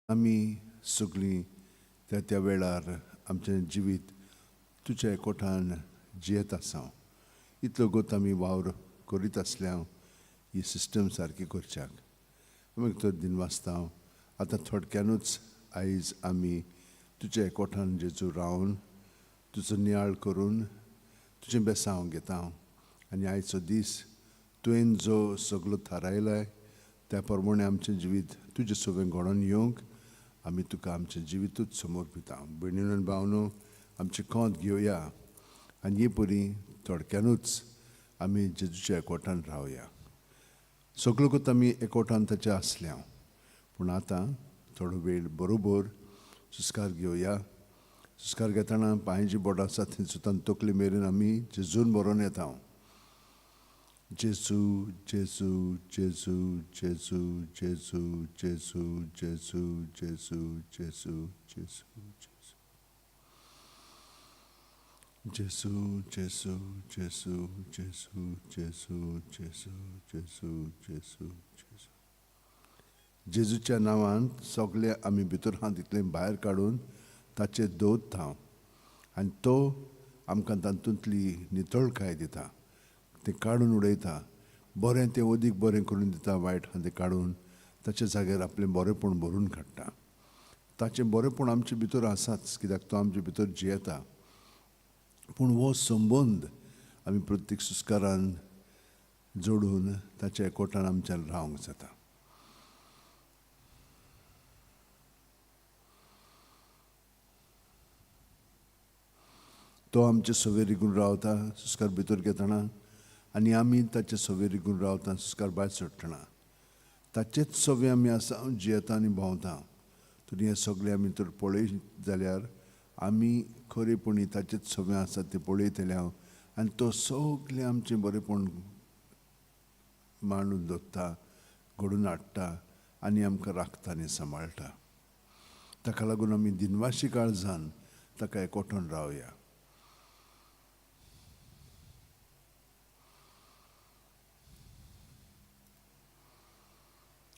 आमी सगळीं त्या त्या वेळार आमचें जिवीत तुज्या एकवटान जियेत आसा. इतलो गोत आमी वावर करीत आसल्या ही सिस्टम सारकी करच्याक आमी तर दिनवासता. आतां थोडक्यानूच आयज आमी तुज्या एकवटान जेजू रावन तुजो नियाळ करून तुजें बेसांव घेता आनी आयचो दीस तुवें जो सगलो थारायलाय त्या प्रमाणे आमचें जिवीत तुजें सगळें घडोवन येवंक आमी तुका आमचें जिवितूच समर्पिता. भयणीन आनी भावनो, आमचें कोंत घेवया आनी ही परी थोडक्यानूच आमी जेजूच्या एकवटान रावया. सगलो कोत आमी एकवटान ताच्या आसल्या, पूण आतां थोडो वेळ बरोबर सुस्कार घेवया. सुस्कार घेतना पांयची बोटां आसा थंयसून तकली मेरेन आमी जेजून बरोवन येता. जेजू जेजू जेजू जेजू जेजू जेजू जेजू जेजू जेजू जेजू जेजू जेजू जेजू जेजू जेजू जेजू जेजू जेजू जेजू. जेजूच्या नांवान सगळे आमी भितर आहा तितलें भायर काडून ताचेर दवरता आनी तो आमकां तातूंतली नितळकाय दिता. तें काडून उडयता, बरें तें अदीक बरें करून दिता, वायट आहा तें काडून ताच्या जाग्यार आपलें बरेंपण भरून काडटा. ताचें बरेंपण आमचे भितर आसाच, कित्याक तो आमचे भितर जियेता. पूण हो संबंद आमी प्रत्येक सुस्कारान जोडून ताच्या एकवटान आमच्यान रावंक जाता. तो आमचे सवे रिगून रावता सुस्कार भितर घेतना आनी आमी ताचे सवे रिगून रावता सुस्कार भायर सोडटना. ताचेच सवे आमी आसा, जियेता आनी भोंवता. तरी हें सगळें आमी तर पळयत जाल्यार आमी खरेपणी ताचेच सवे आसा तें पळयतले हांव आनी तो सगळें आमचें बरेंपण मांडून दवरता, घडून हाडटा आनी आमकां राखता आनी सांबाळटा. ताका लागून आमी दिनवाशी काळजान ताका एकवटून रावया.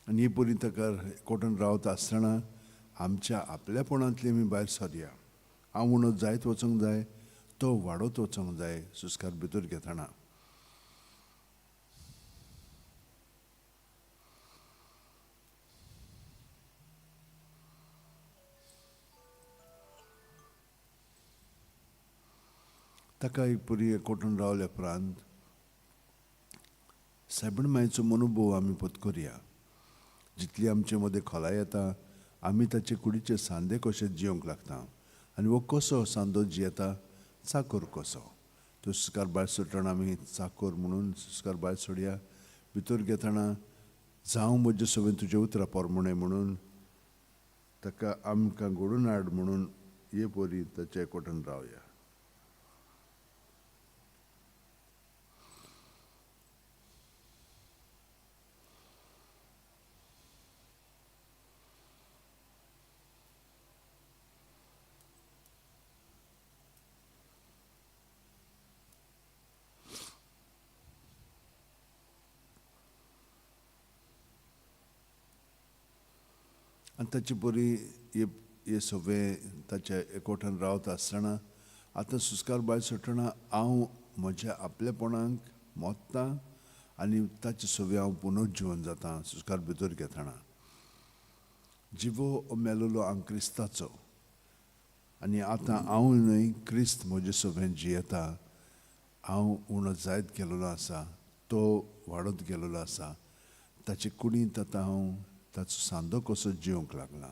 आनी ही परी ताका एकवटून रावता आसतना आमच्या आपल्यापणांतली आमी भायर सरया. हांव उणो जायत वचूंक जाय, तो वाडत वचूंक जाय सुस्कार भितर घेतना. ताका एक परी एकवटून रावल्या उपरांत सायबण मायचो मनोभोव आमी पत्करया. जितली आमचे मदें खोलाय येता आमी ताचे कुडीचे सांदे कशे जियोंक लागता आनी हो कसो सांदो जियेता, चाकोर कसो. तो सुस्कार भायर सोडटना आमी चाकोर म्हणून सुस्कार भायर सोडया. भितर घेतना जावं म्हजे सगळें तुजें उतरां पोरमोणें म्हणून ताका आमकां घडून हाड म्हणून हे परी ताच्या एकवटान रावया. आनी ताचे परी हे सगळें ताच्या एकवटान रावता आसतना आतां सुस्कार भायर सोडटना हांव म्हज्या आपलेपणाक मोत्ता आनी ताचे सगळें हांव पुनर्जिवन जाता सुस्कार भितर घेतना. जिवो मेलोलो हांव क्रिस्ताचो आनी आतां हांव न्हय क्रिस्त म्हजे सगळें जियेता. हांव उणो जायत गेलेलो आसा, तो वाडत गेलेलो आसा. ताचे कुडींत आतां हांव ताचो सांदो कसो जिवंक लागला.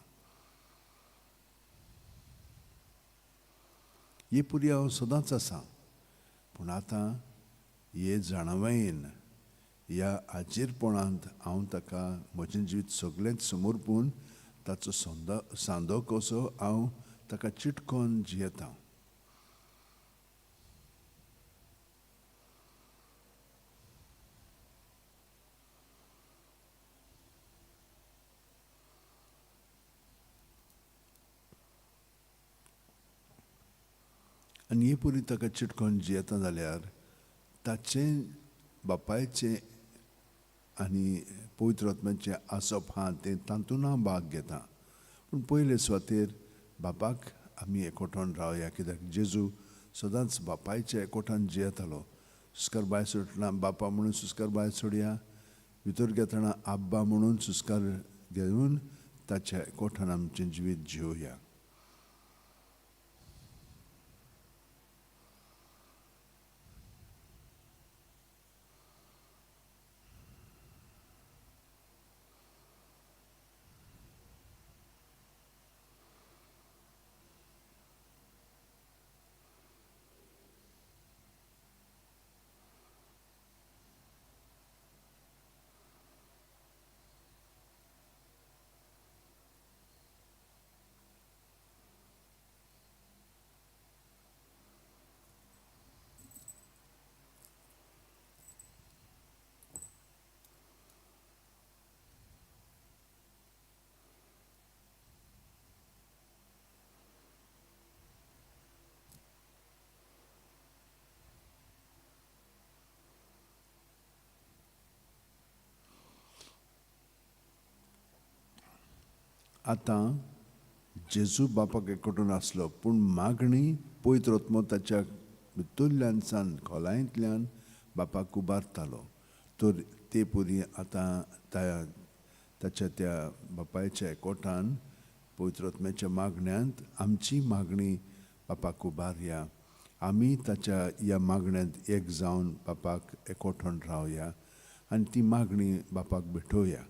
हे पुरी हांव सदांच आसा, पूण आतां हे जाणवायेन ह्या आजेरपणांत हांव ताका म्हजें जिवीत सगळेंच समर्पून ताचो सांदो कसो हांव ताका चिटकोन जियेता. आनी हे परी ताका चिटकोन जियेता जाल्यार ताचें बापायचें आनी पवित्र आत्म्याचें आसप आहा तें तातूंत हांव भाग घेता. पूण पयले सुवातेर बापाक आमी एकोठान रावया, कित्याक जेजू सदांच बापायच्या एकोठान जियेतालो. सुस्कार भायर सोडटना बापा म्हणून सुस्कार भायर सोडया, भितर घेतना आब्बा म्हणून सुस्कार घेवन ताच्या एकोठान आमचें जिवीत जियोया. आतां जेजू बापाक एकवटून आसलो, पूण मागणी पवित्र आत्मो ताच्या भितरल्यान सान खोलायेंतल्यान बापाक उबारतालो. तर ते पुरी आतां ताच्या त्या बापायच्या एकवटान पवित्र आत्म्याच्या मागण्यांत आमची मागणी बापाक उबारया. आमी ताच्या ह्या मागण्यांत एक जावन बापाक एकवटून रावया आनी ती मागणी बापाक भेटोवया.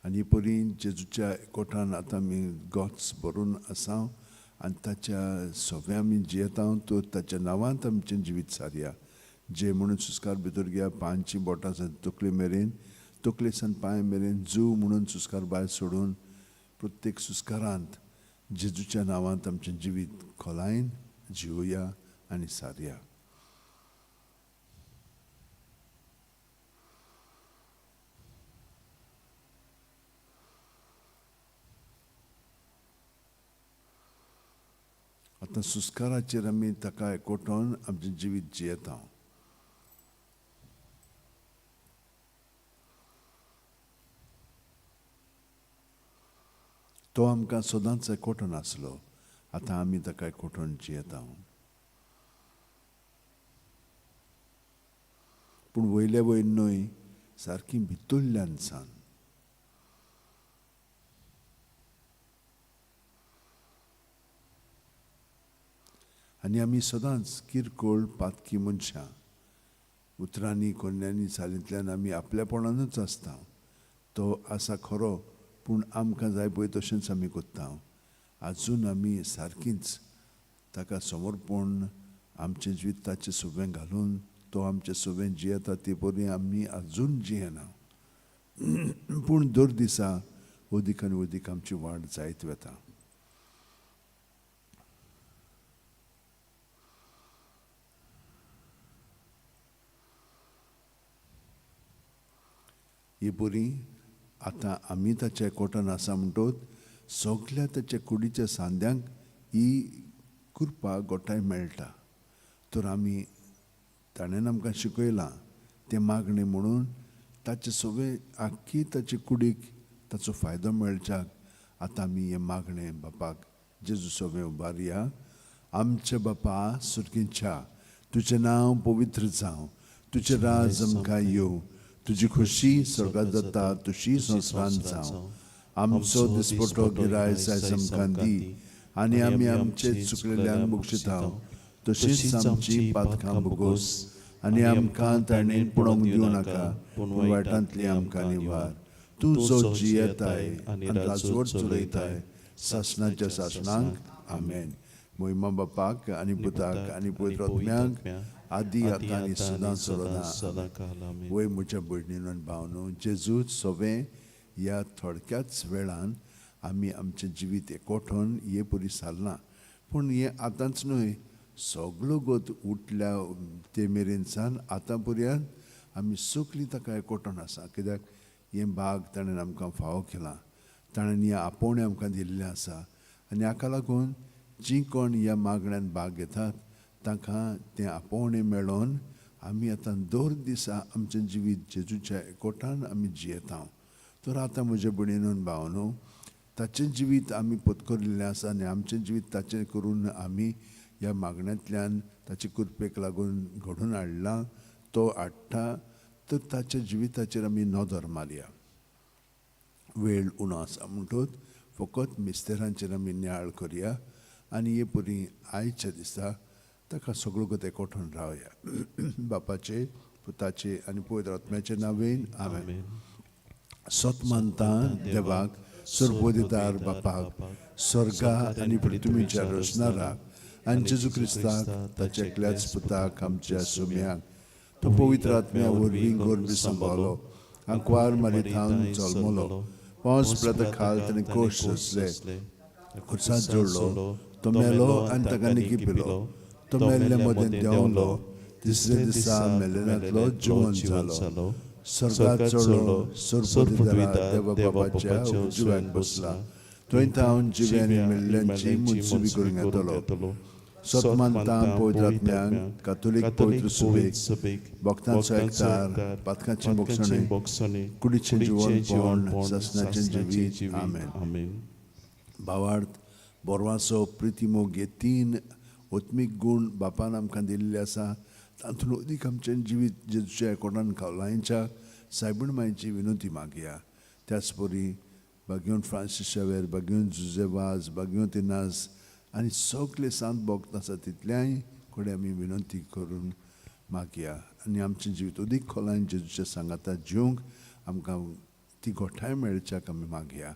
आनी परी जेजूच्या कोठान आतां आमी गोच भरून आसा आनी ताच्या सगळें आमी जियेता, तर ताच्या नांवांत आमचें जिवीत सारया. जे म्हणून सुस्कार भितर घेया, पांयची बोटां सान तकले मेरेन, तकले सान पांय मेरेन, जू म्हणून सुस्कार भायर सोडून प्रत्येक सुस्कारांत जेजूच्या नांवांत आमचें जिवीत खोलायेन जिवया आनी सारया. आतां सुस्काराचेर आमी ताका एकवटोवन आमचें जिवीत जियेता. तो आमकां सदांच एकवटून आसलो, आतां आमी ताका एकवटून जियेता. पूण वयले वयर न्हय, सारकी भितरल्यान सान. आनी आमी सदांच किरकोळ पातकी मनशां, उतरांनी कोन्यांनी चालींतल्यान आमी आपल्यापणानूच आसता. तो आसा खरो, पूण आमकां जाय पळय तशेंच आमी करता. आजून आमी सारकीच ताका समर्पण आमचें जिवीत ताचें सुवें घालून तो आमचें सुवें जियेता ते परी आमी आजून जियेना. पूण दर दिसा अदीक आनी अदीक आमची वाड जायत वता. ही बरी आतां आमी ताच्या एकवटान आसा म्हणटोच सगल्या ताच्या कुडीच्या सांद्यांक ही कृपा गोठाय मेळटा. तर आमी ताणें आमकां शिकयलां तें मागणें म्हणून ताचे सगळे आख्खी ताचे कुडीक ताचो फायदो मेळच्याक आतां आमी हें मागणें बापाक जेजू सगळें उबारया. आमच्या बापा सुर्गींच्या, तुजें नांव पवित्र जावं, तुजें राज आमकां येवं, तुजी खोशी स्वर्गात जाता तशी संवसारांत जावं. आमचो दिसपटो गिराय आयज आमकां दी आनी आमी आमचे चुकलेल्यांक बक्षिता तशीच आमची पातकां भोगोस आनी आमकां ताणें पडोवंक दिवं नाका, पूण वायटांतली आमकां निवार. तूं जो जियेताय आनी राजवट चलयताय सासणाच्या सासणांक. आमेन. मोहिमा बापाक आनी पुताक आनी पवित्र आत्म्याक, आदी आतां आनी सदां सदां. वय म्हज्या भयणीन आनी भावनो, जेजू सोवें ह्या थोडक्याच वेळान आमी आमचें जिवीत एकवठोन हे परी सारलां, पूण हें आतांच न्हय, सगलो गोत उठल्या ते मेरेन सान आतां पर्यंत आमी सगलीं ताका एकवटोन आसा, कित्याक हें भाग ताणें आमकां फावो केलां, ताणें हें आपोवणें आमकां दिल्लें आसा. आनी हाका लागून जीं कोण ह्या मागण्यान भाग घेतात तांकां तें आपोवणें मेळोन आमी आतां दर दिसा आमचें जिवीत जेजूच्या एकवटान आमी जियेता. तर आतां म्हज्या भयणीन भावनो, ताचें जिवीत आमी पत्करिल्लें आसा आनी आमचें जिवीत ताचें करून आमी ह्या मागण्यांतल्यान ताचे कृपेक लागून घडोवन हाडलां, तो हाडटा. तर ताच्या जिविताचेर आमी नदर मारया. वेळ उणो आसा म्हणटूच फकत मिस्तेरांचेर आमी नियाळ करया आनी हे परी आयच्या दिसा ताका सगळो गत एकवठून रावया. बापाचे, पुताचे आनी पवित्र आत्म्याचे नांवेन आमेन. सत मानता देवाक, सर्वोदितार बापाक, स्वर्गा आनी पृथ्वीच्या रचणाराक, आनी जेजू क्रिस्ताक ताच्या एकल्याच पुताक आमच्या सुम्याक, तो पवित्र आत्म्या वरवीं गर्भ सांबाळ्ळो, आंकवार मारी थावन जल्मलो, पावस प्रेता खाल ताणें कोश सोंसले, खुर्सात जोडलो, तो मेलो आनी ताका निकी पिलो, तो मेल्ले मदें देंवलो, तिसरे दिसा मेल्लेनांतलो जिवन जालो, स्वर्गात चडलो, सर्वपृथ्वीदार देवा बाबाच्या उजव्याक बसला, थंय थावन जिव्या आनी मेल्ल्यांची मुत्सुबी करूंक येतलो. सत मानता पवित्र आत्म्यांक, कातोलीक पवित्र सुबेक, भक्तांचो एकचार, पातकांचें भोगसणें, कुडीचें जिवनपण, सासणाचें जिवीत. आमेन. भावार्थ, बोरवाचो, प्रितीमोग हे तीन आत्मीक गूण बापान आमकां दिल्ले आसा. तातूंत अदीक आमचें जिवीत जेजूच्या एकवटान खोलायेच्या सायबीण मायची विनंती मागया. त्याच परी बागेवन फ्रांसीस शावेर, बागेवन जुजे वाज, बागेवन तिनास आनी सगळे सांत भक्त आसा तितल्याय कडेन आमी विनंती करून मागया आनी आमचें जिवीत अदीक खोलायेन जेजूच्या सांगाता जिवंक आमकां ती गोठाय मेळच्याक आमी मागया.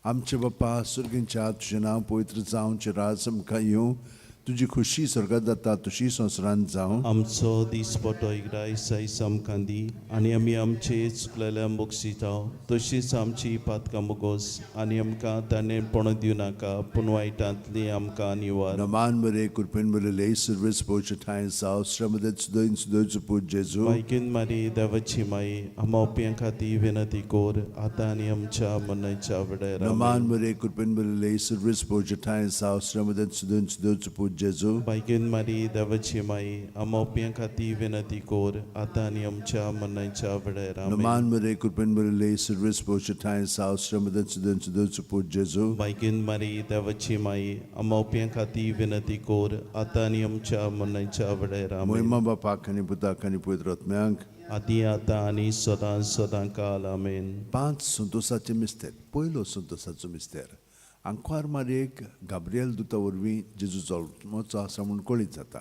आमचे बापा सर्गींच्या, तुजें नांव पवित्र जावं, राज आमकां येवं, तुजी खुशी स्वर्गात जाता तशी संवसारांत जावं. आमचो दिसपटो इग्रायस आयज आमकां दी आनी आमी आमचे चुकलेल्या बक्षिता तशीच आमची पातकां बोगोस आनी आमकां ताणें पणो दिवं नाका, पूण वायटांतली आमकां निवार. नमान बरे, कृपेन बरे, सर्वेस पोवचे ठांय जाव, श्रमदे सुदय सुदयचो पूत जेजू. बायकीन मारी देवाची माई, आमोप्यां खातीर विनंती कोर, आतां आनी आमच्या मरणाच्या वेळार. नमान बरे, कृपेन बरे, सर्वेस पोवचे ठांय जाव, श्रमदे सुदय सुदयचो पूत जेजू. बायकीन मारी देवाची माई, आमोप्यां खातीर विनंती कोर, आतां आनी आमच्या मरणाच्या वेळार. नमान बरे, कृपेन बरे, सर्वेस पोवचे ठांय जाव, श्रमदे सुदय सुदयचो पूत जेजू. बायकीन मारी देवाची माई, आमोप्यां खातीर विनंती कोर, आतां आनी आमच्या मरणाच्या वेळार. मोहिमा बापाक आनी पुताक आनी पवित्र आत्म्यांक, आदी आतां आनी सदां सदां काल. आमेन. पांच संतोसाचे मिस्तेर. पयलो संतोसाचो मिस्तेर, आंकवार मारयेक गाब्रियल दुता वरवीं जेजू जल्मचो आसा म्हूण कळीत जाता.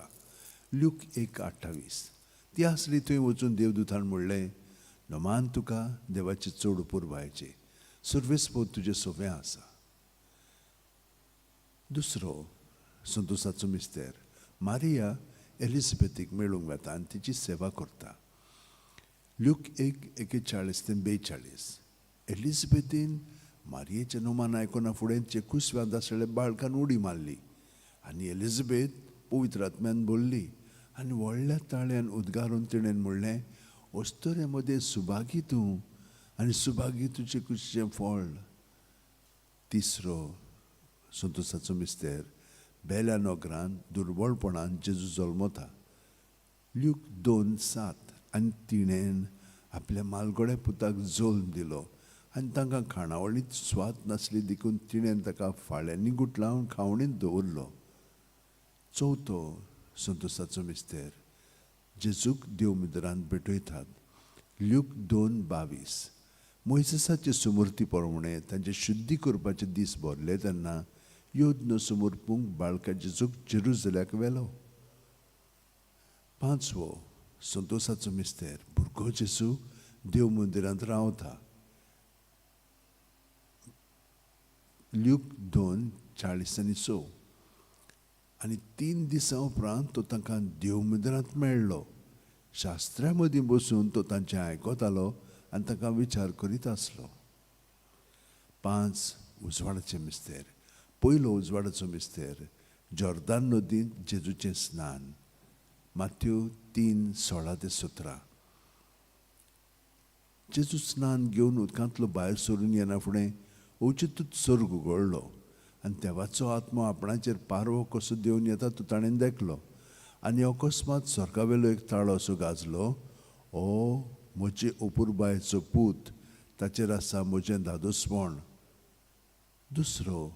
ल्यूक 1:28. ती आसली थंय वचून देवदूतान म्हणलें, नमान तुका, देवाची चड पुरवायची, सर्वेस्पोत तुजें सोवें आसा. दुसरो संतोसाचो मिस्तेर, मारिया एलिझाबेथीक मेळूंक वता आनी तिची सेवा करता. ल्यूक 1:41 ते 42. एलिझाबेथीन मारयेचें नोमान आयकना फुडें जे कुसव्यांत आसलेल्या बाळकान उडी मारली आनी एलिझाबेथ पवित्र आत्म्यान भरली आनी व्हडल्या ताळ्यान उद्गारून तिणें म्हणलें, अस्तुरे मदें सुभागी तूं आनी सुभागी तुजें कुशीचें फळ. तिसरो संतोसाचो मिस्तेर, बेल्या नगरान दुर्बळपणान जेजू जल्मता. ल्यूक 2:7. आनी तिणेन आपल्या मालगोड्या पुताक जल्म दिलो आनी तांकां खाणावळींत स्वाद नासली देखून तिणेन ताका फाळ्यांनी गुटलावन खावणींत दवरलो. चवथो संतोसाचो मिस्तेर, जेजूक देव मुद्रांत भेटयतात. ल्यूक 2:22. मोयसेसाचे सुमूर्ती प्रमाणे तांचे शुद्धी करपाचे दीस भरले तेन्ना योद्न समर्पूंक बाळका जेजूक जेरुजल्याक व्हेलो. पांचवो संतोसाचो मिस्तेर, भुरगो जेजू देव मंदिरांत रावता. ल्यूक 2:46. आनी 3 दिसां उपरांत तो तांकां देव मंदिरांत मेळ्ळो. शास्त्र्या मदीं बसून तो तांचें आयकतालो आनी तांकां विचार करीत आसलो. 5 उजवाडाचे मिस्तेर. पयलो उजवाडाचो मिस्तेर, जॉर्दान नदींत जेजूचें स्नान. माथ्यो 3:16-17. जेजू स्नान घेवन उदकांतलो भायर सरून येना फुडें अवचितूच सर्ग उगडलो आनी देवाचो आत्मो आपणाचेर पारवो कसो देवन येता तो ताणें देखलो. आनी अकस्मात स्वर्गावेलो एक ताळो असो गाजलो, ओ म्हजे अपुरबायेचो पूत, ताचेर आसा म्हजें धादोसपण. दुसरो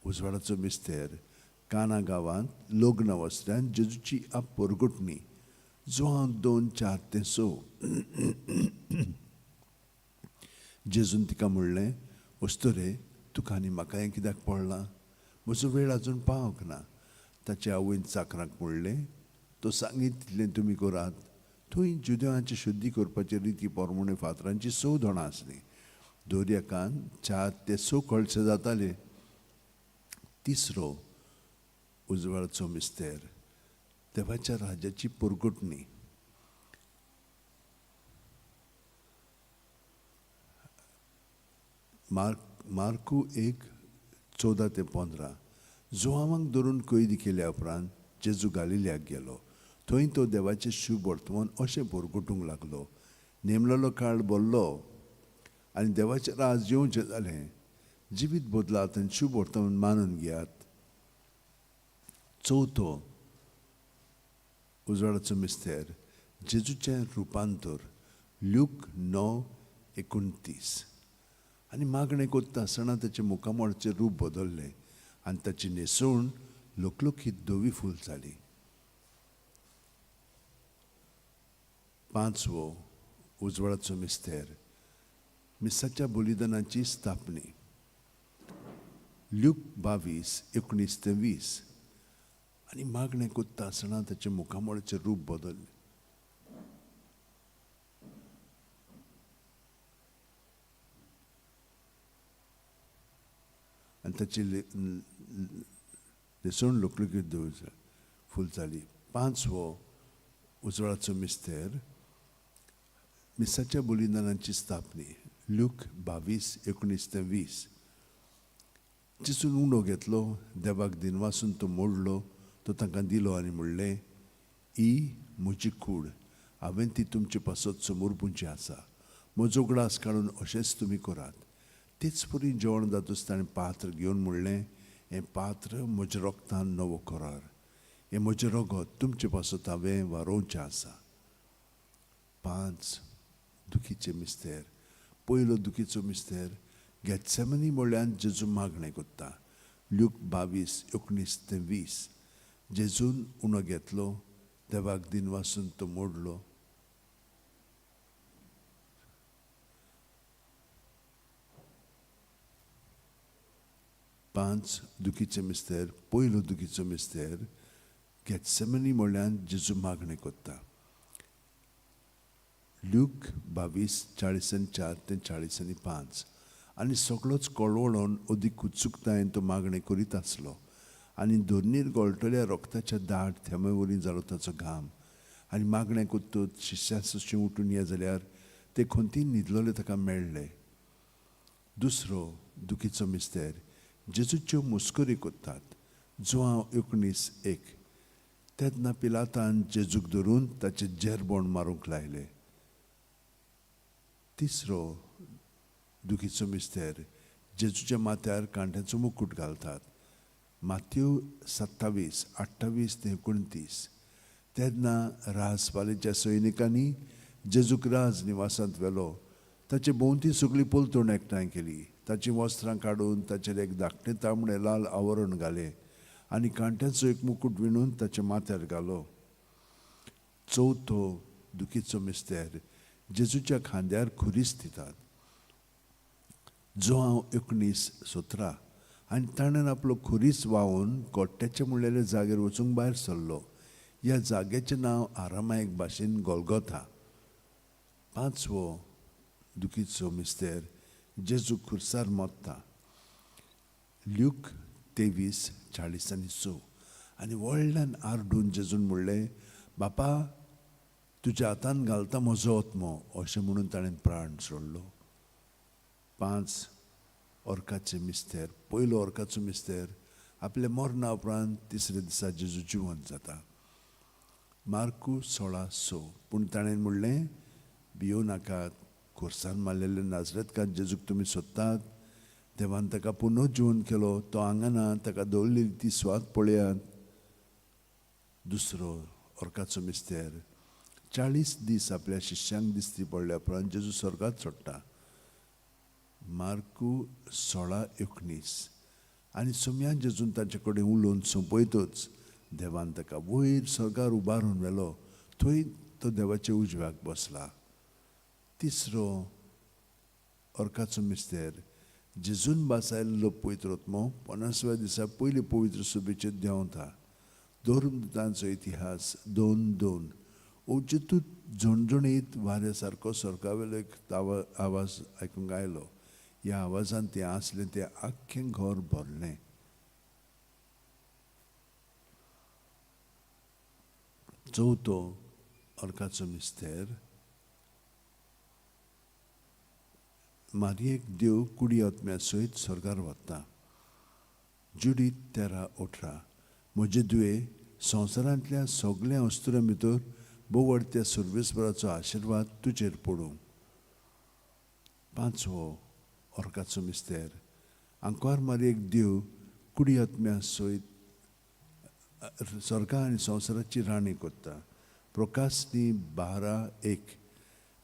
उजवाडाचो मिस्तेर, काना गांवांत लग्न वस्त्यान जेजूची आपरगुटणी. जुवांव 2:4-6. जेजून तिका म्हणलें, अस्तुरे, तुका आनी म्हाका हें कित्याक पडलां? म्हजो वेळ आजून पावंक ना. ताचे आवयन चाकरांक म्हणलें, तो सांगीत तितलें तुमी करात. थंय जुदेवांची शुद्धी करपाचे रिती पोरमुणे फातरांची 6 दोणां आसलीं. दर्याकान 4 ते 6 कळशे जाताले. तिसरो उजवाडाचो मिस्तेर, देवाच्या राज्याची परगटणी. मार्कू 1:14-15. जुवांवांक धरून कैदी केल्या उपरांत जेजू गालिल्याक गेलो. थंय तो देवाचें शुभ वर्तमान अशें परगटूंक लागलो. नेमलेलो काळ भरलो आनी देवाचें राज येवचें जालें. जिवीत बदलात आनी शुभ वर्तमान मानून घेयात. चवथो उजवाडाचो मिस्तेर, जेजूचें रुपांतर. ल्यूक 9:29. आनी मागणें कोत्ता आसतना ताचें मुखामळाचें रूप बदल्लें आनी ताची न्हेसवण लकलकीत धवी फूल जाली. 5वो उजवाडाचो मिस्तेर, मिसाच्या बलिदानाची स्थापणी. ल्यूक 22:19-20. आनी मागणें कोत्ता आसतना ताचें मुखामळाचें रूप बदल्लें. आनी ताची न्हेसवण लकलकीत धवी फूल जाली. 5वो उजवाडाचो मिस्तेर, मिसाच्या बलिदानाची स्थापणी. ल्यूक 22:19-20. जेजून उंडो घेतलो, देवाक दिनवासून तो मोडलो, तो तांकां दिलो आनी म्हणलें, ही म्हजी कूड, हांवें ती तुमचे पासत समर्पूंची आसा. म्हजो उगडास काडून अशेंच तुमी करात. तेच परी जेवण जातूच ताणें पात्र घेवन म्हणलें, हें पात्र म्हज्या रोगतान नवो करार, हें म्हजें रगत तुमचे पासत हांवें वारोवचें आसा. 5 दुखीचे मिस्तेर. पयलो दुखीचो मिस्तेर, गेत्सेमनी म्हळ्यान जेजू मागणें कोत्ता. ल्यूक 22:19-20. जेजून उणो घेतलो, देवाक दिनवासून तो मोडलो. 5 दुखीचे मिस्तेर. पयलो दुखीचो मिस्तेर, गेत्सेमनी म्हळ्यान जेजू मागणें कोत्ता. ल्यूक 22:44-45. आनी सगळोच कळवळोन अदीक उत्सुकतायेन तो मागणें करीत आसलो. आनी धरणीर गळटल्या रोगताच्या दाट थेंब्या वरी जालो ताचो घाम. आनी मागणें कोत्तूच शिश्यां सुशीं उठून ये जाल्यार ते खंतीन न्हिदलोले ताका मेळ्ळे. दुसरो दुखीचो मिस्तेर, जेजूच्यो मुस्करी कोत्तात. जुवांव 19:1. तेन्ना पिलातान जेजूक धरून ताचें जेरबोण मारूंक लायलें. तिसरो दुखीचो मिस्तेर, जेजूच्या माथ्यार कांट्याचो मुकूट घालतात. माथ्यो 27:28-29. तेन्ना राजपालेच्या सैनिकांनी जेजूक राज निवासांत व्हेलो. ताचे भोंवती सगळी पलतण एकठांय केली. ताचीं वस्त्रां काडून ताचेर एक धाकटें तांबडें लाल आवरण घालें आनी कांट्याचो एक मुकूट विणून ताच्या माथ्यार घालो. चवथो दुखीचो मिस्तेर, जेजूच्या खांद्यार खुरीस दितात. जुवांव 19:17. आनी ताणें आपलो खुरीस व्हांवून कोट्याचे म्हणलेले जागेर वचूंक भायर सरलो. ह्या जाग्याचें नांव आरामायक भाशेन गोलगोथा. पांचवो दुखीचो मिस्तेर जेजू खुर्सार मोत्ता. ल्यूक 23:46. आनी व्हडल्यान आरडून जेजून म्हणलें, बापा तुज्या हातान घालता म्हजो आत्मो, अशें म्हणून ताणें प्राण सोडलो. पांच अर्काचे मिस्तेर. पयलो अर्काचो मिस्तेर आपल्या मरणा उपरांत तिसऱ्या दिसा जेजू जिवंत जाता. मार्कू 16:6. पूण ताणें म्हणलें, भियो नाकात, खुर्सान मारलेले नाजरेतकार जेजूक तुमी सोदतात. देवान ताका पुनः जिवन केलो, तो हांगा ना, ताका दवरलेली ती सुवात पळयात. दुसरो अर्काचो मिस्तेर 40 दीस आपल्या शिष्यांक दिसती पडल्या उपरांत जेजू स्वर्गात सोडटा. मार्कू 16:19. आनी सोम्यान जेजून तांचे कडेन उलोवन सोंपयतच देवान ताका वयर स्वर्गार उबारून व्हेलो, थंय तो देवाच्या उजव्याक बसला. तिसरो अर्काचो मिस्तेर जेजून बासायल्लो पवित्र आत्मो 50व्या दिसा पयली पवित्र सभेचेर देंवता. धर्मदूतांचो इतिहास 2:2. अवचितूच झणझणीत वाऱ्या सारको स्वर्गावेलो एक आवाज आयकूंक आयलो. ह्या आवाजान तें आसलें तें आख्खें घर भरलें. चवथो अर्काचो मिस्तेर मारयेक देव कुडी आत्म्या सयत स्वर्गार वता. जुडीत 13:18. म्हजे दुये संवसारांतल्या सगल्या अस्तुऱ्यां भितर बोवडत्या सर्वेस्पराचो आशिर्वाद तुजेर पडूं. पांचवो अर्काचो मिस्तेर आंकवार मारयेक देव कुडी आत्म्या सयत स्वर्गा आनी संवसाराची राणी करता. प्रकाशनी 12:1.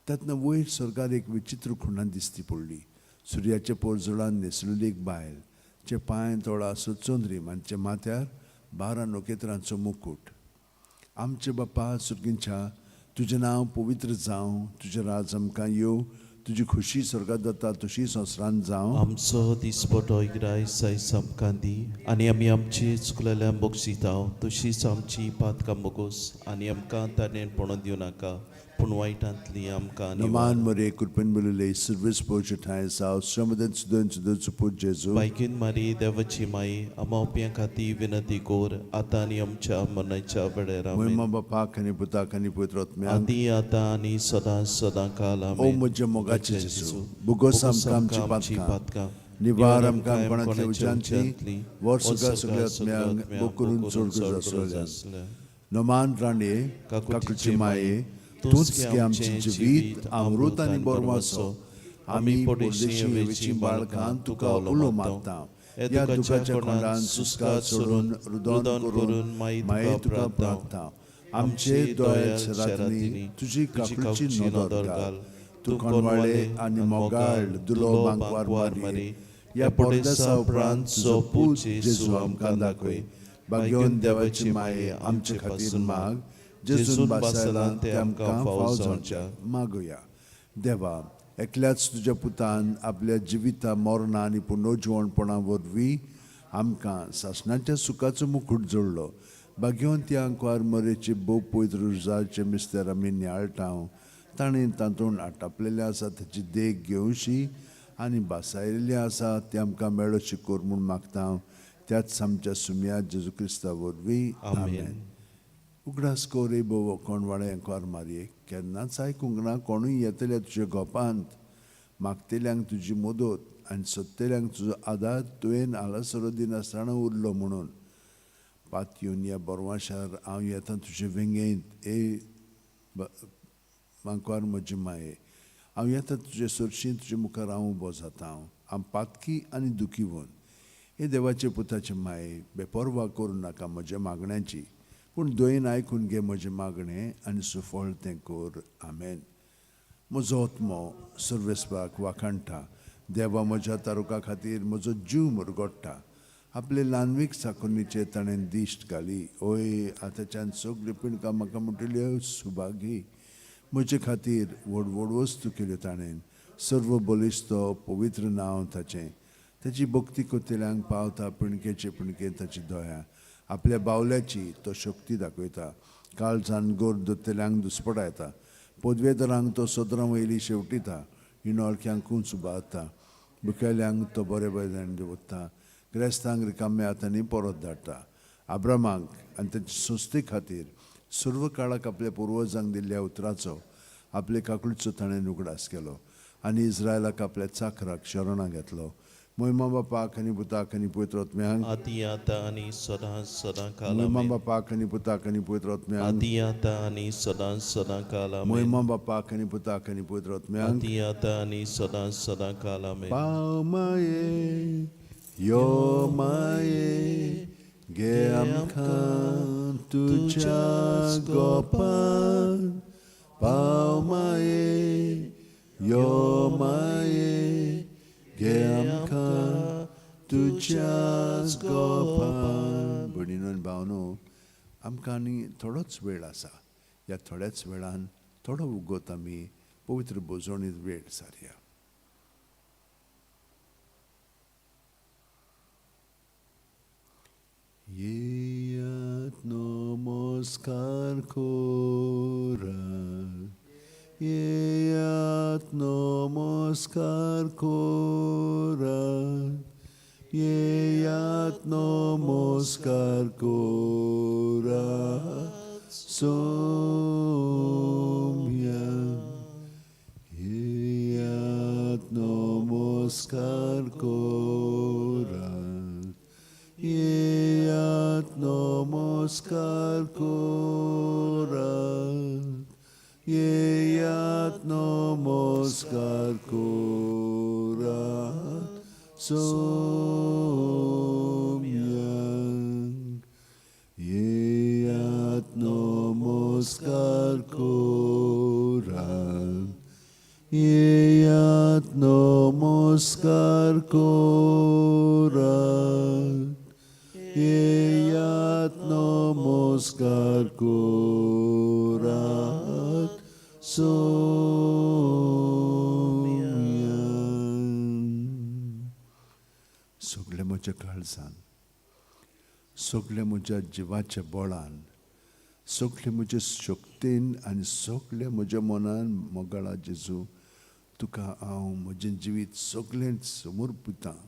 तातूंत वयर स्वर्गार एक विचित्र खुणा दिसती पडली. सुर्याच्या पोरजोळान न्हेसलेली एक बायल, चे पांय तोळा आसो चंद्रीम आनी चे माथ्यार 12 नखेत्रांचो मुकूट. आमचे बापा सुर्गींच्या, तुजें नांव पवित्र जावं, तुजें राज आमकां येवं, तुजी खुशी स्वर्गात जाता तशी संवसारांत जावं. आमचो दिसपटो इग्राय सायस आमकां दी आनी आमी आमची चुकलेल्या बक्षिता तशीच आमची पातकां बोगोस आनी आमकां ताणें पणो दिवं नाका, पूण वायटांतली आमकां नमान मरे कृपेन बोलिले सर्वेस पोवचे ठांय साव श्रमदन सुदन सुदन सुपूत जेजू. बायकीन मारी देवाची माई आमावप्यां खातीर विनंती कोर आतां आनी आमच्या मरणाच्या वेळार. आमेन. महिमा बापाक आनी पुताक आनी पवित्र आत्म्याक. आदी आतां आनी सदां सदां काल. ओ आमेन. म्हज्या मोगाचे जेजू, बोगोस आमकां आमची पातकां, निवार आमकां कोणाच्या उज्यांतली, वर्स सगळ्या आत्म्यांक बोग करून चड गरज आसल्या. नमान राणये काकुची माये, तूंच गे आमचें जिवीत अमृत आनी बोरवासो. आमी परदेशी वेची बाळकां तुका उलो मारता. ह्या दुखाच्या कोंडान सुस्कार सोडून रुदन करून माये तुका प्रार्थना. आमचे दोळे शरांतनी तुजी काकुची नदर घाल. तूं कोणवाळे आनी मोगाळ दुलो बांकवार मारी, ह्या परदेसा उपरांत तुजो पूत जेजू आमकां दाखय. भाग्योन देवाची माये आमचे खातीर माग, जेजून बासायला ते आमकां फाव जावच्या. मागुया. देवा, एकल्याच तुज्या पुतान आपल्या जिविता मरणा आनी पुनर्जिवणपणा वरवीं आमकां सासणाच्या सुखाचो मुकूट जोडलो. भाग्योन त्या आंकवार मरेचे भोव पवित्र रुजाचे मिस्तेर आमी नियाळटा, ताणें तातूंत आटापलेलें आसा ताची देख घेवशी आनी बासायल्लें आसा तें आमकां मेळोशी कर म्हूण मागता. त्याच आमच्या सुम्या जेजू क्रिस्ता वरवीं. आमेन. उगडास कर रे भोव कोणवाळे आंकवार मारये, केन्नाच आयकूंक ना कोणूय येतले तुज्या गोपांत. मागतल्यांक तुजी मदत आनी सोदतल्यांक तुजो आदार तुवें आलासरो दिनासतना उरलो म्हणून. पातयेवन ह्या बोरवाशार हांव येता तुजे वेंगेंत, ए आंकवार म्हजी माये, हांव येता तुजे सरशी, तुजे मुखार हांव उबो जाता. हांव पातकी आनी दुखीवन. हे देवाचे पुताचे माये, बेपर्वा करूं नाका म्हज्या मागण्याची, पूण दयेन आयकून घे म्हजें मागणें आनी सुफळ तें कर. आमेन. म्हजो आत्मो सर्वेस्पाक वाखाणटा. देवा म्हज्या तारुका खातीर म्हजो जीव मुरगोडटा. आपले ल्हानवीक साकुनीचेर ताणें दिश्ट घाली. ओय आतांच्यान सगल्यो पिणकां म्हाका म्हणटल्यो सुभागी. म्हजे खातीर व्हड व्हड वस्तू केल्यो ताणें. सर्व बलिश्त पवित्र नांव ताचें. ताची भक्ती करतल्यांक पावता पिणकेचे पिणके ताची दया. आपल्या बावल्याची तो शक्ती दाखयता. काळजान गोर दोतल्यांक दुस्पटायता. पदवेदारांक तो सदरां वयली शेवटिता. हिणोळक्यांक उंच उबारता. बुकेल्यांक तो बरे बरें दवरता. ग्रेस्तांक रिकाम्या हातांनी परत धाडटा. आब्रामाक आनी तांचे संस्थे खातीर सर्व काळाक आपल्या पुर्वजांक दिल्ल्या उतराचो आपले काकुळचो ताणें उगडास केलो आनी इस्रायलाक आपल्या चाकराक शरणां घेतलो. मोहिमा बापाक आनी पुताक आनी पवित्र आत्म्यांक, आदी आतां आनी सदां सदां काल. मोहिमा आमेन. बापाक आनी पुताक आनी पवित्र आत्म्यांक, आदी आतां आनी सदां सदां काल. आमेन. मोहिमा बापाक आनी पुताक आनी पवित्र आत्म्यांक, आदी आतां आनी सदां सदां काल. आमेन. पाव माये यो माये गे आमकां तुज्या गोपान. पाव माये यो माये गे आमकां तुज्याच गोपान. भयणीनो आनी भावनो, आमकां आनी थोडोच वेळ आसा. ह्या थोड्याच वेळान थोडो उगोत आमी पवित्र बोजवणीत वेळ सारया. येयात नमस्कार करात, येयात नमस्कार करात, येयात नमस्कार करात सोम्या. येयात नमस्कार करात, येयात नमस्कार करात, येयात नमस्कार करात सोम्या. येयात नमस्कार करात, येयात नमस्कार करात, येयात नमस्कार करात सोम्या. सगळे म्हज्या काळजान, सगळे म्हज्या जिवाच्या बळान, सगळे म्हज्या शक्तीन आनी सगळे म्हज्या मनान मोगाळा जेजू, तुका हांव म्हजें जिवीत सगळें समर्पितां.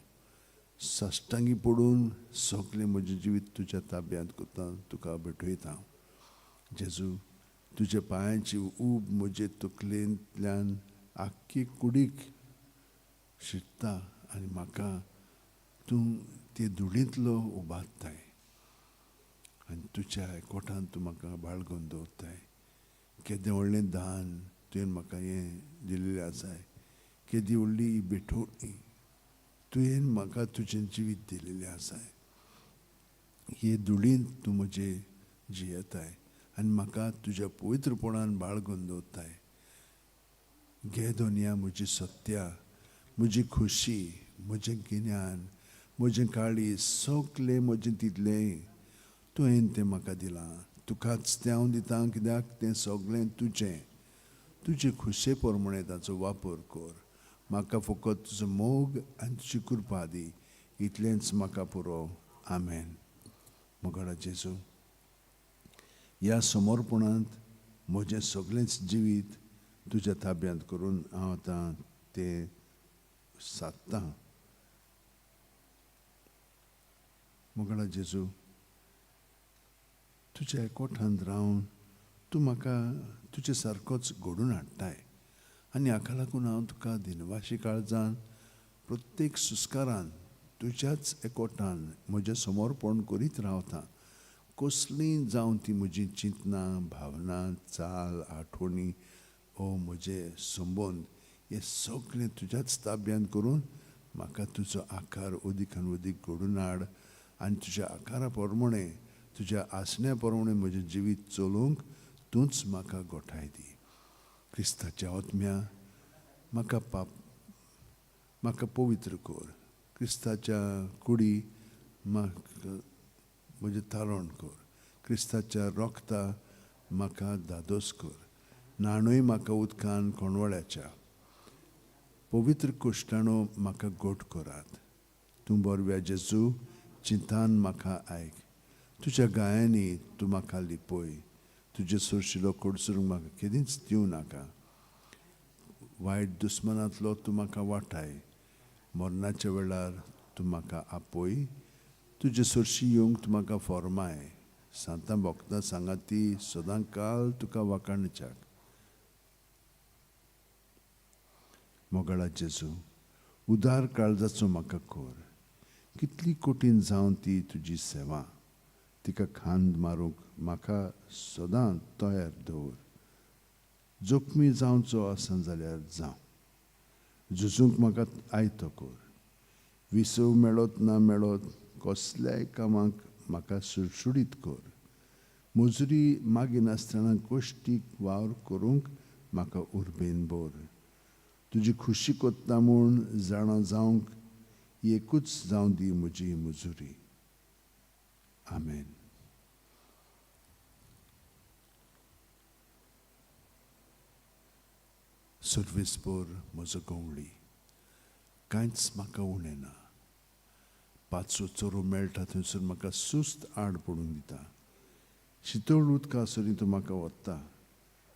साश्टांगी पडून सगळें म्हजें जिवीत तुज्या ताब्यांत करता, तुका भेटयता. जेजू, तुज्या पांयांची ऊब म्हजे तकलेंतल्यान आख्खी कुडीक शिरता आनी म्हाका तूं ते धुळींतलो उबारताय आनी तुज्या एकवटान तूं म्हाका बाळगून दवरताय. केदें व्हडलें दान तुवें म्हाका हें दिल्लें आसाय. केदी व्हडली ही भेटवणी तुवें म्हाका तुजें जिवीत दिल्लें आसाय. हे धुळींत तूं म्हजें जियेताय आनी म्हाका तुज्या पवित्रपणान बाळगून दवरताय. घे दोनया म्हजी सत्या, म्हजी खोशी, म्हजें गिन्यान, म्हजें काळीज, सगलें म्हजें तितलें तुवें तें म्हाका दिलां. तुकाच तें हांव दितां, कित्याक तें सगलें तुजें. तुजे खोशये प्रमाणें ताचो वापर कर. म्हाका फकत तुजो मोग आनी तुजी कृपा दी, इतलेंच म्हाका पुरो. आमेन. मोगाळा जेजू, ह्या समर्पणांत म्हजें सगळेंच जिवीत तुज्या ताब्यांत करून हांव आतां तें सादतां. मोगाळा जेजू, तुज्या एकवटांत रावन तूं म्हाका तुजे सारकोच घडोवन हाडटाय आनी हाका लागून हांव तुका दिनवाशी काळजान प्रत्येक सुस्कारान तुज्याच एकवटान म्हजें समर्पण करीत रावता. कसलीं जावं ती म्हजी चिंतनां, भावना, चाल, आठवणी ओ म्हजे संबंद, हे सगळें तुज्याच ताब्यांत करून म्हाका तुजो आकार अदीक आनी अदीक घडोवन हाड आनी तुज्या आकारा प्रमाणें, तुज्या आसण्या प्रमाणें म्हजें जिवीत चलोवंक तूंच म्हाका गोठाय दी. क्रिस्ताच्या आत्म्या म्हाका पाप, म्हाका पवित्र कर. क्रिस्ताच्या कुडी म्हाका म्हजें तारण कर. क्रिस्ताच्या रोगता म्हाका धादोस कर. न्हाणूय म्हाका उदकान कोणवळ्याच्या. पवित्र कुश्टाणो म्हाका गोट करात. तूं बरव्या जेजू, चिंतान म्हाका आयक. तुज्या गायांनी तूं म्हाका लिपय, तुजे सरशिलो कडसरूंक म्हाका केदींच दिवं नाका. वायट दुस्मनांतलो तूं म्हाका वाटाय, मरणाच्या वेळार तूं म्हाका आपय, तुजे सरशी येवंक तूं म्हाका फॉर्माय. सांतां भोगता सांगा ती सदां काल तुका वाखाणच्याक. मोगाळा जेजू, उदार काळजाचो म्हाका कर, कितली कठीण जावन ती तुजी सेवा, तिका खांद मारूंक म्हाका सदां तयार दवर. जोखमी जावचो आसा जाल्यार जावं, झुजूंक म्हाका आयतो कर. विसव मेळत ना मेळत कसल्याय कामाक म्हाका सुडसुडीत कर. मजुरी मागिनासतना कश्टीक वावर करूंक म्हाका उर्बेन भर. तुजी खुशी कोत्ता म्हूण जाणा जावंक एकूच जावं दी म्हजी मजुरी. आमेन. सर्वीसभर म्हजो गंवळी, कांयच म्हाका उणें ना. पांचवो चोरो मेळटा थंयसर म्हाका सुस्त आड पडूंक दिता. शितळ उदका सरीं तूं म्हाका वता,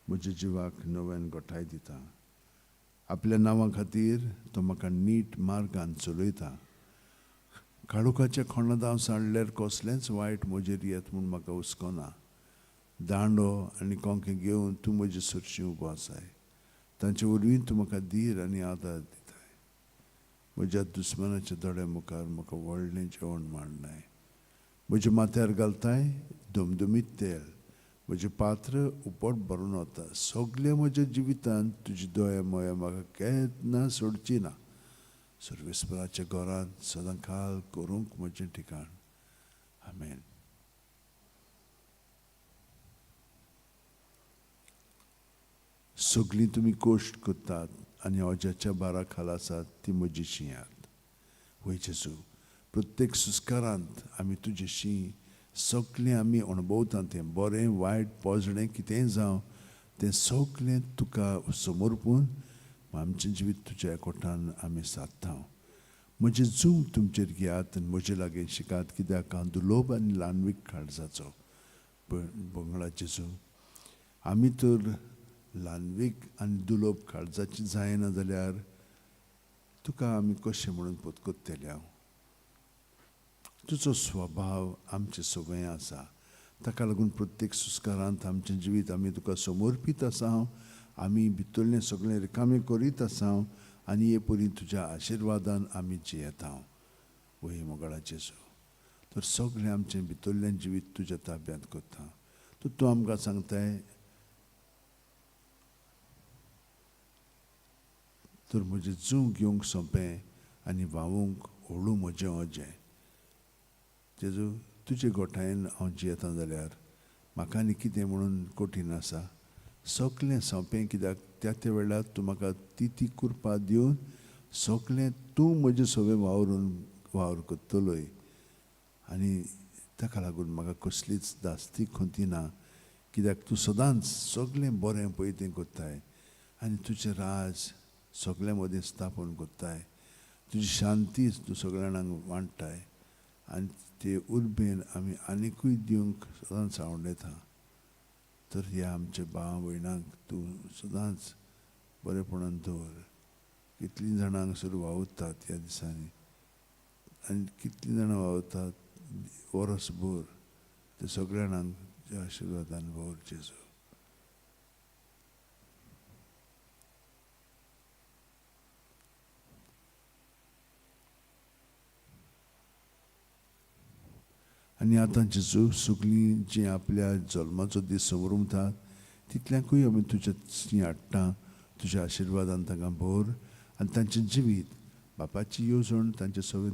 म्हज्या जिवाक नव्यान गोठाय दिता. आपल्या नांवा खातीर तो म्हाका नीट मार्गान चलयता. काळोखाच्या खोणांत हांव सांडल्यार कसलेंच वायट म्हजेर येत म्हूण म्हाका हुस्को ना. दांडो आनी कोंके घेवन तूं म्हजे सरशीं उबो आसाय, तांचे वरवीं तूं म्हाका धीर आनी आदार दिताय. म्हज्या दुस्मनाच्या दोळ्या मुखार म्हाका व्हडलें जेवण मांडनाय. म्हज्या माथ्यार घालताय दुमदुमीत तेल, म्हजें पात्र उपट भरून वता. सगळें म्हज्या जिवितांत तुजी दया मोया म्हाका केन्ना सोडची ना. सर्वेस्पराच्या घरांत सदां काल करूंक म्हजें ठिकाण. आमेन. सगळीं तुमी कश्ट करतात आनी अजाच्या बारा खाला आसात ती म्हजी शिंयात. वय जेजू, प्रत्येक सुस्कारांत आमी तुजे शीं सगळें आमी अणभवता, तें बरें वायट पोजडें कितेंय जावं तें सगळें तुका समर्पून आमचें जिवीत तुज्या एकवटान आमी सादता. म्हजें जूम तुमचेर घेयात आनी म्हजे लागीं शिकात, कित्याक हांव दुलोब आनी ल्हानवीक काळजाचो. बंगळा जेजू, आमी तर ल्हानवीक आनी दुलोब काळजाची जायना जाल्यार तुका आमी कशें म्हणून पत्करतले? हांव तुजो स्वभाव आमचे सवंय आसा, ताका लागून प्रत्येक सुस्कारांत आमचें जिवीत आमी तुका समर्पीत आसा. हांव आमी भितरलें सगळें रिकामें करीत आसा आनी हे परी तुज्या आशिर्वादान आमी जियेता. वय मोगाळा जेजू, तर सगळें आमचें भितरलें जिवीत तुज्या ताब्यांत करता. तर तूं आमकां सांगताय, तर म्हजें जूं घेवंक सोंपें आनी व्हांवूंक हळू म्हजें अजें. जेजू, तुजे गोठायेन हांव जियेता जाल्यार म्हाका आनी कितें म्हणून कठीण आसा? सगळें सोंपें, कित्याक त्या त्या वेळार तूं म्हाका ती ती कृपा दिवन सगळें तूं म्हजें सगळें वावरून वावर करतलोय आनी ताका लागून म्हाका कसलीच दास्ती खंती ना, कित्याक तूं सदांच सगळें बरें पळय तें करताय आनी तुजें राज सगळ्यां मदीं स्थापन करताय. तुजी शांती तूं सगळ्या जाणांक वांट्टाय आनी ते उर्बेन आमी आनिकूय दिवंक सदांच आवडटा. तर ह्या आमच्या भाव भयणांक तूं सदांच बरेपणान दवर. कितलीं जाणां हांगासर वावुरतात ह्या दिसांनी आनी कितलीं जाणां वावुरतात वरसभर, ते सगळ्या जाणांक तुज्या आशिर्वादान भर जेजू. आनी आतां जेजू, सगळीं जीं आपल्या जल्माचो दीस समरुमतात तितल्यांकूय आमी तुज्या सी हाडटा. तुज्या आशिर्वादान तांकां भर आनी तांचें जिवीत बापाची येवजण तांचे सगळें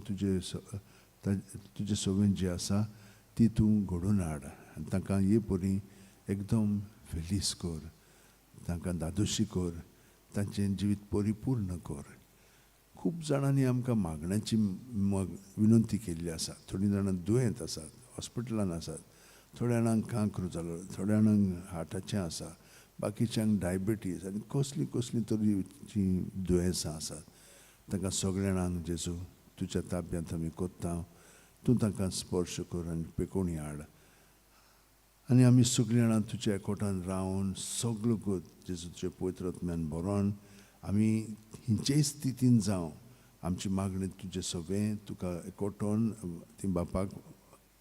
तुजे सगळें जी आसा ती तूं घडोवन हाड आनी तांकां हे परी एकदम फेलीस कर, तांकां धादोशी कर, तांचें जिवीत परिपूर्ण कर. खूब जाणांनी आमकां मागण्याची विनंती केल्ली आसा. थोडीं जाणां दुयेंत आसात, हॉस्पिटलान आसात, थोड्या जाणांक कांक्र जालो, थोड्या जाणांक हार्टाचें आसा, बाकीच्यांक डायबिटीज आनी कसलीं कसलीं तरेचीं दुयेंसां आसात. तांकां सगळ्या जाणांक जेजू तुज्या ताब्यांत आमी कोत्ता, तूं तांकां स्पर्श कर आनी पेकोवणी हाड. आनी आमी सगळीं जाणां तुज्या एकवटान रावन सगळो गत जेजू तुज्या पवित्र आत्म्यान भरोन आमी हिंचेय स्थितीन जावं आमची मागणी तुजें सगळें तुका एकवटोन ती बापाक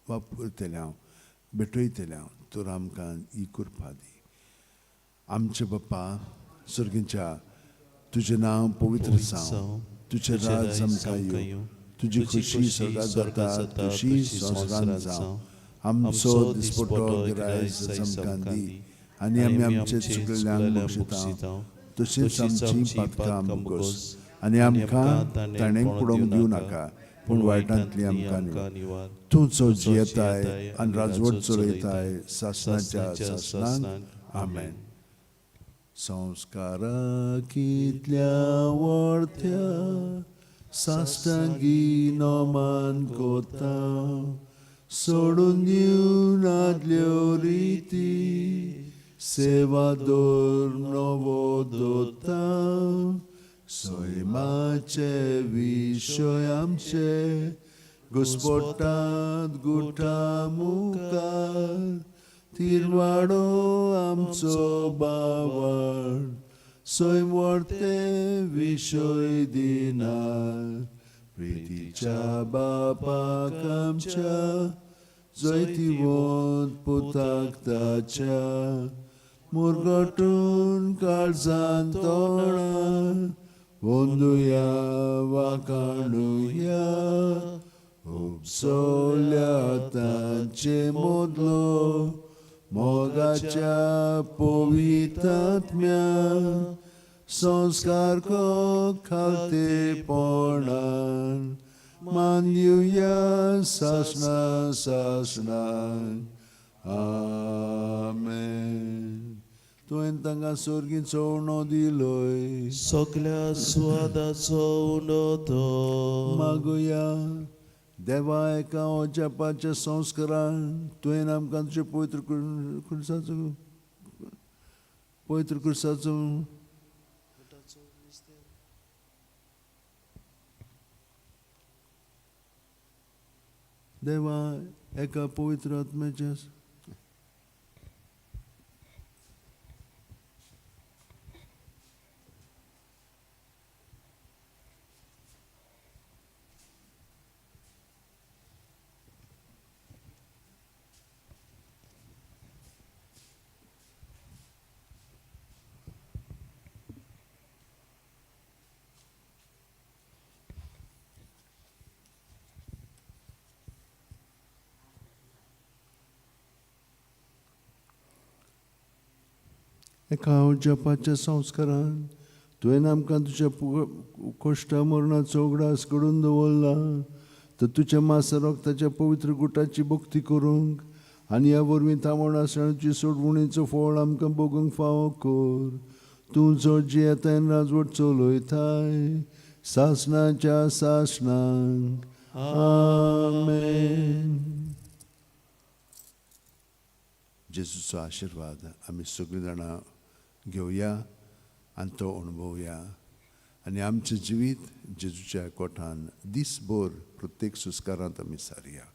वापरतलें हांव भेटयतलें हांव तर आमकां ही कृपा दी. आमचे बाप्पा सर्गीच्या तुजें नांव पवित्र जावं, तुजें राज आमकां येवं, तुजी खुशी स्वर्गात जाता तशी संवसारांत जावं. आमचो दिसपटो गिरायस आमकां दी आनी आमी आमचे चुकलेल्यांक बक्षिता तशीच आमची पातकां मुगोस आनी आमकां ताणें पडोवंक दिवं नाका पूण वायटांतली आमकां निवार. तूं जो जियेताय आनी राजवट चलयताय सासणाच्या सासणाक. आमेन. संस्कारा कितल्या वरत्या साश्टांगी नोमान कोता सोडून दिवन आदल्यो रिती सेवा दवर नवो दोता सैमाचे विशय आमचे घुस्पोटात गुटा मुखार तिरवाडो आमचो बावड सैम वर्ते विशय दिना प्रितीच्या बापाक आमच्या जैतिवंत पुताक ताच्या मुरगटून काळजान तोंडान वंदुया वाकाणुया उपसोल्या तांचे मोदलो मोगाच्या पवित्रात्म्या संस्कार को खालतेपणान मानयुया सासणा सासणाक. आमेन. तुवें तांकां सोर्गी चोवणो दिलोय सगल्या स्वादाचो उंडो तो. मागुया. देवा एका ओजापाच्या संस्कारान तुवें आमकां तुजे पवित्र कुर्साचो पवित्र कुर्साचो देवा एका पवित्र आत्म्याच्या एका जपाच्या संस्कारान तुवें आमकां तुज्या कोश्टा मरणाचो उगडास करून दवरला तर तुज्या मासा रक्ताच्या पवित्र गुटाची भक्ती करूंक आनी ह्या वरवीं तामण आसण्याची सोडवणीचो फळ आमकां भोगूंक फावो कर. तूं जो जियेताय राजवट चलयताय सासणाच्या सासणाक. आमेन. जेजूचो आशिर्वाद आमी सगळीं जाणां घेवया आनी तो अणभवया आनी आमचें जिवीत जेजूच्या कोठान दीसभर प्रत्येक सुस्कारांत आमी सारया.